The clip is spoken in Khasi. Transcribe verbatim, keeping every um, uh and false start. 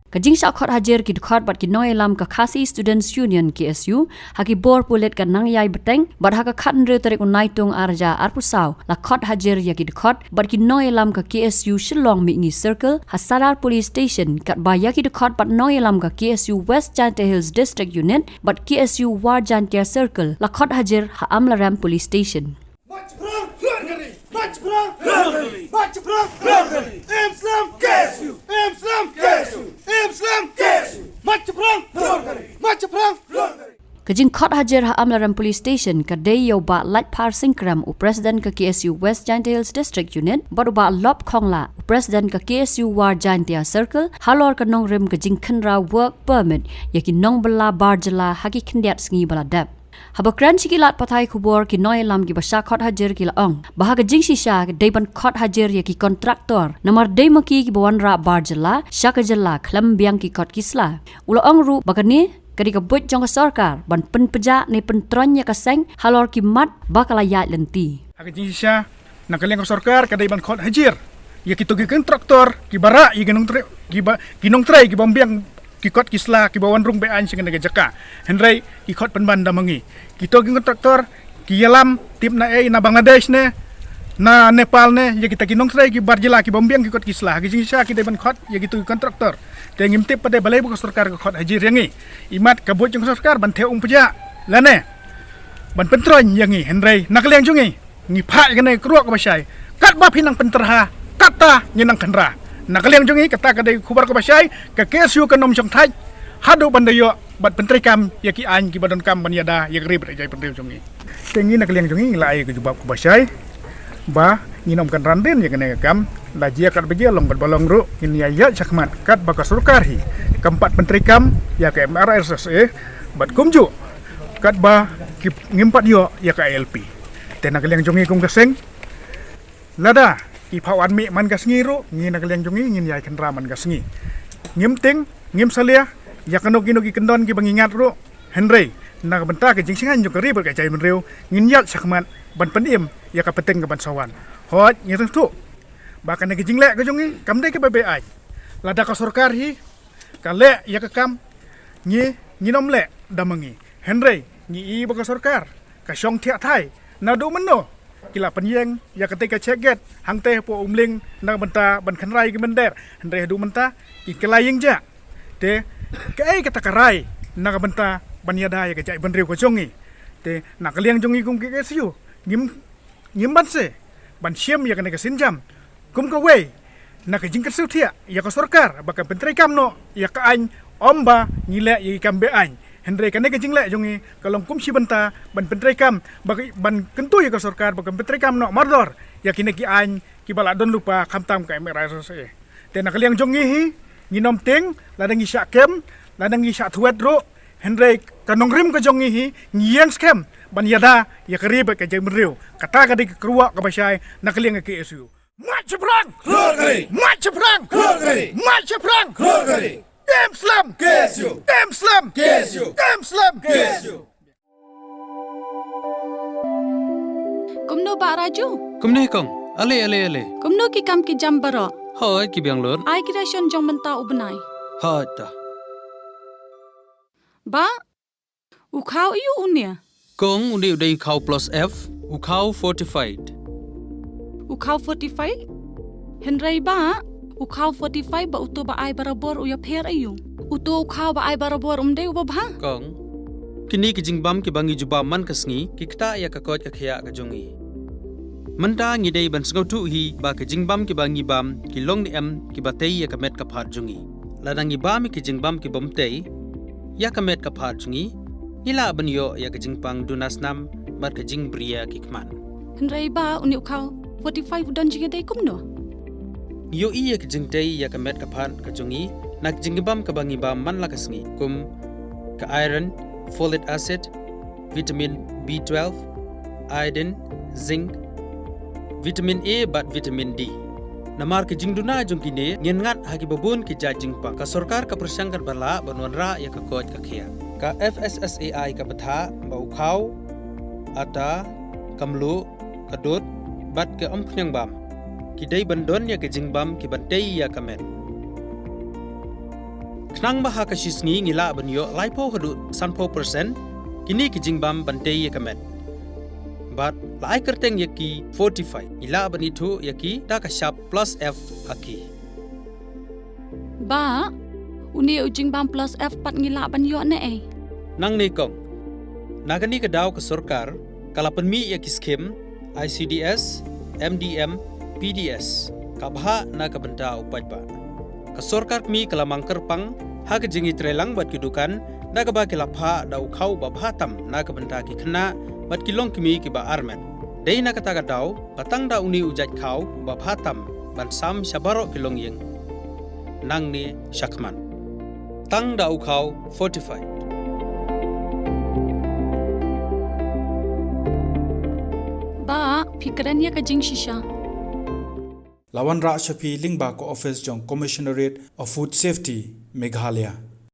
Ka jingshah khot hajir ki dkhot bad ki nongïalam ka Khasi Students Union, K S U, ha ki bor pulit ka Nongïaibteng bad ha ka khathynriew tarik u Naitung arhajar arphew saw la khot hajir ïa ki dkhot bad ki nongïalam ka K S U Shillong Mihngi Circle ha Sadar Police Station, katba ïa ki dkhot bad nongïalam ka K S U West Jaintia Hills District Unit bad K S U War Jaintia Circle la khot hajir ha Amlarem Police Station. March phrang, rang kari. March phrang, rang kari. March phrang, rang kari. Im slem, K S U. Im slem, K S U. Im slem, K S U. March phrang, rang kari. March phrang, rang kari. Ka jingkhot hajir ha Amlarem Police Station ka dei ïa u Bah Laitphar Singkrem, u President ka K S U West Jaintia Hills District Unit, bad u Bah Lop Khongla, u President ka K S U War Jaintia Circle, halor ka nongrim ka jingkhynra work permit ïa ki nongbylla bar jylla ha ki khyndiat sngi ba la dep. Haba kren sha ki lad pathai khubor, ki nongïalam kiba shah khot hajir ki la ong ba ha ka jingshisha ka dei ban khot hajir ïa ki kontraktor, namar dei ma ki kiba wanrah bar jylla sha ka jylla khlem biang ki kot ki sla. U la ong ruh ba kane ka dei ka buit jong ka sorkar ban pynpjah ne pyntroiñ ïa ka seng halor ki mat ba ka la ïaid lynti. Ha ka jingshisha, na ka liang ka sorkar ka dei ban khot hajir ïa kito ki kontraktor kiba rah ïa ki nongtrei, kiba, ki nongtrei kiba ym biang ki kot ki sla, kiba wan rung be-aiñ sha kane ka jaka. Hynrei ki khot pynban da ma ngi. Kito ki kontraktor ki ïalam tip na ei, na Bangladesh ne, na Nepal ne, ïa kita ki nongtrei ki bar jylla kiba ym biang ki kot ki sla. Ha ka jingshisha ki dei ban khot ïa kito ki kontraktor. Te ngim tip pat de balei ba ka sorkar ka khot hajir ïa ngi. Imat ka buit jong ka sorkar ban thew umpjah lane ban pyntroiñ ïa ngi, hynrei na ka liang jong ngi, ngi phah ïa kane ka kyrwoh kaba shai. Katba phi nang pyntrha, kata ngi nang khynra. Na ka liang jong ngi, kata ka dei ka khubor kaba shai. Ka K S U kan ym shong thait haduh ban da ïoh bad pyntreikam ïa ki aiñ kiba donkam ban ïada ïa ka ri bad ka jaitbynriew jong ngi. Te ngi na ka liang jong ngi ngi la ai ka jubab kaba shai ba ngin ym kynran dien ïa kane ka kam. La jia katba jia, long katba long ruh, ngin ïa ïaid shakhmat katba ka sorkar hi kam pat pyntreikam ïa ka M R S S A bad kumjuh katba ki, ngim pat ïoh ïa ka I L P. Te na ka liang jong ngi kum ka seng, lada ki phah wan mih man ka sngi ruh, ngi na ka liang jong ngi ngin ïai khynra man ka sngi. Ngim tieng, ngim salia ïa kano kino ki kyndon kiba ngi ngat ruh, hynrei na ka bynta ka jingshngaiñ jong ka ri bad ka jaitbynriew, ngin ïaid shakhmat ban pynim ïa ka pateng kaban sa wan. Hooid, ngi sngewthuh ba kane ka jingleh ka jong ngi kam dei kaba be-aiñ. Lada ka sorkar hi ka leh ïa ka kam, ngi, ngin ym leh da ma ngi. Hynrei ngi i ba ka sorkar ka shong thiah thai. Naduh mynno ki la pynïeng ïa katei ka check gate hangtei hapoh Umling na ka bynta ban khynra ïa ki mynder, hynrei haduh mynta ki kylla ïeng jah. Te kaei kata ka rai na ka bynta ban ïada ïa ka jaitbynriew ka jong ngi? Te na ka liang jong ngi kum ki K S U, ngim ngim banse ban shim ïa kane ka sienjam kum kawei na ka jingkyrsiew thiah ïa ka sorkar ba kan pyntreikam noh ïa ka aiñ, ym ba ngi leh ïa ki kam be-aiñ. Hynrei kane ka jingleh jong ngi ka long kum shi bynta ban pyntreikam, ba ka, ban kyntu ïa ka sorkar ba kan pyntreikam noh mardor ïa kine ki aiñ kiba la don lypa, khamtam ka M R S S A. Te na ka liang jong ngi hi, ngin ym tieng, lada ngi shah kem, lada ngi shah thwet ruh, hynrei ka nongrim ka jong ngi hi, ngi ïeng skhem ban ïada ïa ka ri bad ka jaitbynriew. Kata ka dei ka kyrwoh kaba shai na ka liang ka K S U. Mat shaphrang! Klur kali! Mat shaphrang! Klur kali! Mat shaphrang! Klur kali! Im slem! K S U! Im slem! K S U! Im slem! K S U! Kumno Bah Raju? Kumne kong. Ale, ale, ale. Kumno ki kam ki jam baroh? Hooid, ki biang lut. Ai ki ration jong mynta u bnai. Hooid ta. Bah, u khaw aiu une? Kong, une u dei u khaw plus F, u khaw fortified. U khaw fortified? Hynrei bah, u khaw fortified bad uto ba ai barabor u ïapher aiu? Uto u khaw ba ai barabor um dei uba bha? Kong, kine ki jingbam kiba ngi jubab man ka sngi ki ktah ïa ka koit ka khiah ka jong ngi. Mynta ngi dei ban sngewthuh hi ba ki jingbam kiba ngi bam ki long ne em kiba tei ïa ka met ka phad jong ngi. Lada ngi bam ïa ki jingbam kibym tei ïa ka met ka phad jong ngi, ngi lah ban ïoh ïa ka jingpang duna snam bad ka jingbriew ki khmat. Hynrei bah, une u khaw fortified u don jingïadei kumno? Ngi ïohi ïa ka jingtei ïa ka met ka phad ka jong ngi na ki jingbam kiba ngi bam man la ka sngi, kum ka iron, folic acid, vitamin B twelve, iodine, zinc, vitamin A bad vitamin D. Namar ki jingduna jong kine, ngin ngat ha kiba bun ki jait jingpang. Ka sorkar ka pyrshang katba lah ban wanrah ïa ka koit ka khiah. Ka F S S A I ka bthah ba u khaw, ata, ka mluh, ka dud bad ka umkhñiang bam ki dei ban don ïa ki jingbam kiban tei ïa ka met. Khnang ba ha ka shi sngi ngi lah ban ïoh laiphew haduh sanphew percent kine ki jingbam ban tei ïa ka met. Bad la ai kyrteng ïa ki Fortify, ngi lah ban ithuh ïa ki da ka shap plus F ha ki. Bah, une u jingbam plus F pat ngi lah ban ïoh ne ei? Nangne kong, na kane ka daw ka sorkar ka la pynmih ïa ki skim I C D S, M D M, P D S, ka bhah na ka bynta u paidbah. Ka sorkar kmie ka la mang kyrpang ha ka jingïatreilang bad ki dukan, da kaba ki la phah da u khaw ba bha tam na ka bynta ki khynnah bad ki longkmie kiba armet. Dei na kata ka daw ba tang da une u jait khaw ba bha tam ban sam sha baroh ki longïing. Nangne shakhmat, tang da u khaw Fortify. Bah, phi kren ïa ka jingshisha. La wanrah sha phi lyngba ka office jong Commissionerate of Food Safety, Meghalaya.